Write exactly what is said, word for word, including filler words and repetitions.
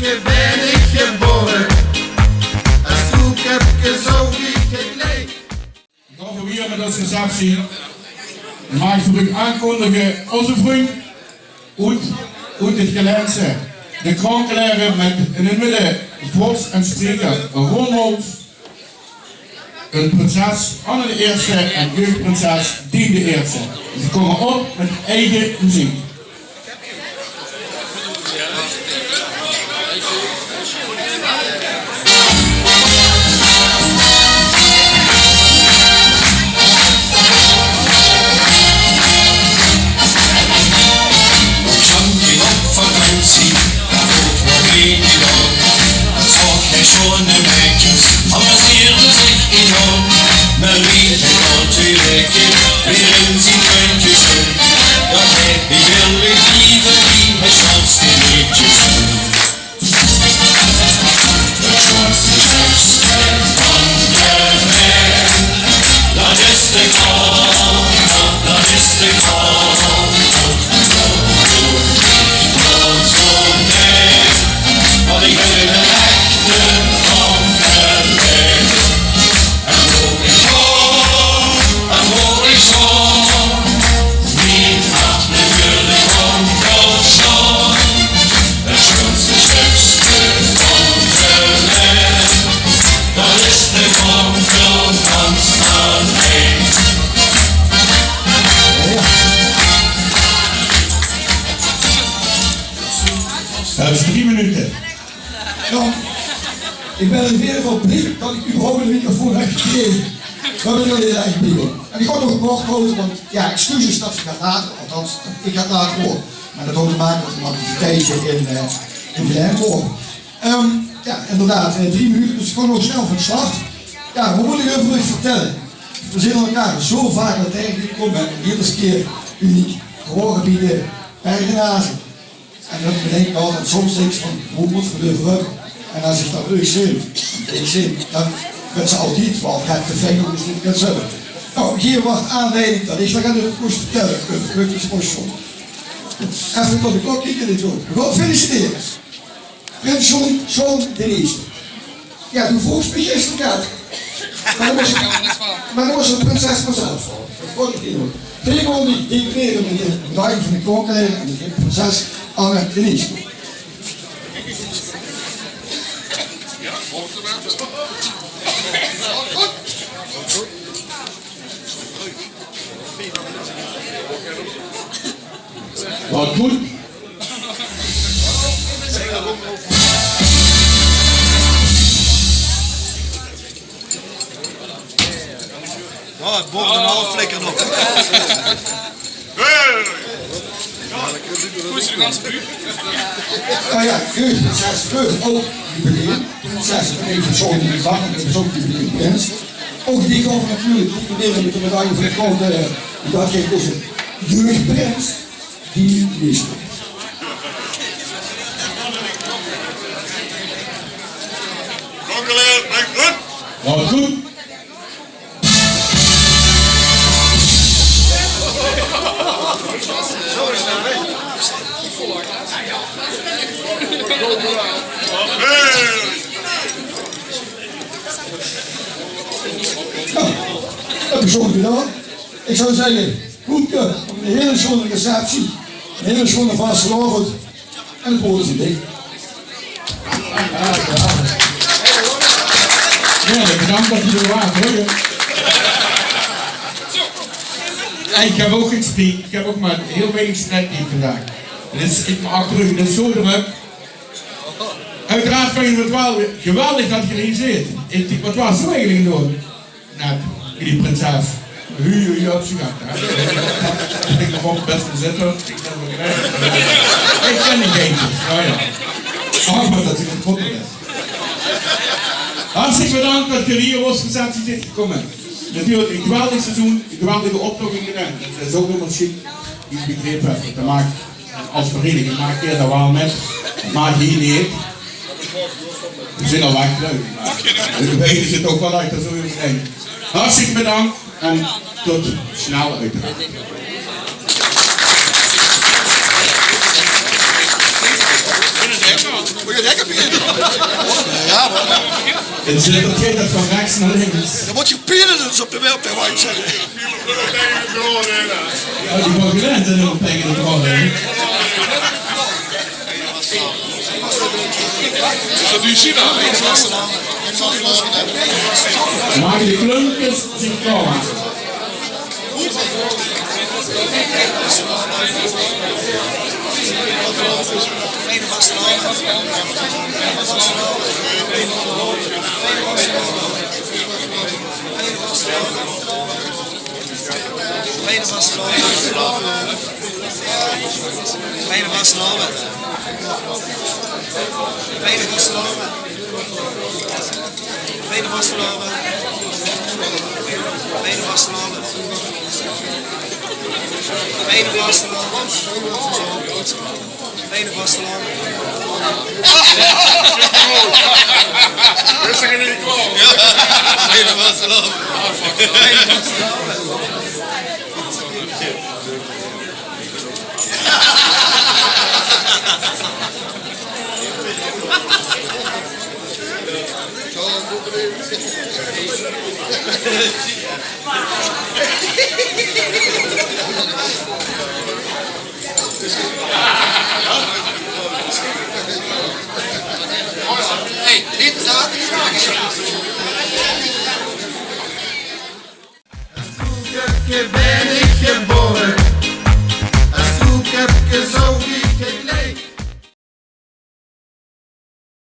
Bön ich gebore, es Koekepke zoog ich 't leech. Gaon v'r wiejer mit ós receptie. Maag ich veur uch aankondige, ózze vrundj oet, oet 't Gelaense, de Kronkelere mit in 't midde Vors en Spreker Romols. Ein prinses, Anne de Eerste, en jeugdprinses Dien de Eerste. Ze kómme op mit eige meziek. Kwam ie op vakantie, veur Roemenië dan. Zag hij schone meidjes, amuseerde zich enorm. Maar wie hij na twee weken weer in zijn puntje stond, dat hij niet wilde blieven, die hij zelfs geen liedjes vond. Het grootste zuster van de welt, dat is de kop, dat is de kop. Dat is drie minuten. Jao, ich bön in eder geval blie dat ich überhaupt eine microfoon höb gekrege. Dao bön ich waal hiel erg blie óm. En ich gaon nog kort hawte, want jao, excuses dat ich gaon late, althans, ich gaon laat waere. Mer dat haet te make mit de activiteite in, eh, in Gelaenborg. Ehm, jao, inderdaad, eh, drie minute, dus ich gaon nog snel van start. Jao, waat mót ich euver uch vertèlle? Veer zeen elkaar zo vaak al taengegekómme en eder kier uniek gewore bie de Berghenaze. En dat beteikent waal dat soms dinks van, boe mótte v'r 't euver höbbe? En es ich dan uch zeen, ich zeen, dan wèt ze altied waal, het te fijn óm ins get te höbbe. Noe, hie waas aanleiding dat ich dao get euver kós vertèlle, euver Pukkeltje Mosjon. Effe nao de klok kieke, dit good. V'r gaon felicitere. Prins John, John de Eerste. Jao, doe vroogs mich gister, Kat. Mer dan mós, mer dan mós de prinses mer zelf vraoge. Dat kós ich neet doon. Veer gaon die decorere mit de medaille van de Kronkelere en de prinses Anne Denise. Waat good. Jao, boven de mouw flikkere nog. Good zo, de ganse buurt. Mer jao, jeugdprinses Fleur, ouch jubileum. Prinses, effe zoe in de zaak, effe zoe jubileumprins. Ouch die gaon v'r natuurlik decorere mit de medaille van de Kronkelere, eh, en dat geit dus ein jeugdprins. Die is Kronkelere, dank u. Waat good. Noe, dat is good gedaon. Ich zou zègke, Koepke, ein hiel sjoon receptie, ein hiel sjoon vastelaovend. En 't woord is aan dich. Jao, bedank dat geer d'r waart, huur. Jao, ich höb ouch gein spiek. Ich höb ouch mer hiel weinig spreektied vandaag. Dus ich maag trök, 't is zo drök. Oeteraard vinj ich 't waal geweldig dat geer hie zeet. Ich, waat waas zoe eigelik doon? Net, die prinses. Hu, hu, hu, op zich, hè. Ich nog op beste zitter. Ich ken die geintjes. Noe jao. Ach, mer dat is ein foto is. Hartstikke bedank dat geer hie op ós receptie zeet gekómme. Natuurlik ein geweldig seizoen, ein geweldige optoch in Gelaen. Dat is ouch weer sjiek. Ich begreep 't, dat maak es vereiniging maak geer dao waal mit, mer hie neet. Veer zeen al weg, leuk. Mer veer weite 't ouch waal dat 't zoe is. Hartstikke bedank en tot snel oeteraard. Jao, mer 't zit d'r geit van rechs nao links. Dan mót geer piele dus op de, op de wandj zitte. Jao, die van Glenn zeen nog taenge de bal, hè. Maak de klumpkes die kómme. Fijne vastelaovend. Fijne vastelaovend. Fijne vastelaovend. Fijne vastelaovend. Fijne vastelaovend. Fijne vastelaovend. Fijne vastelaovend. Jao, fijne vastelaovend. Fijne vastelaovend. Hey, dit is de hartstikke.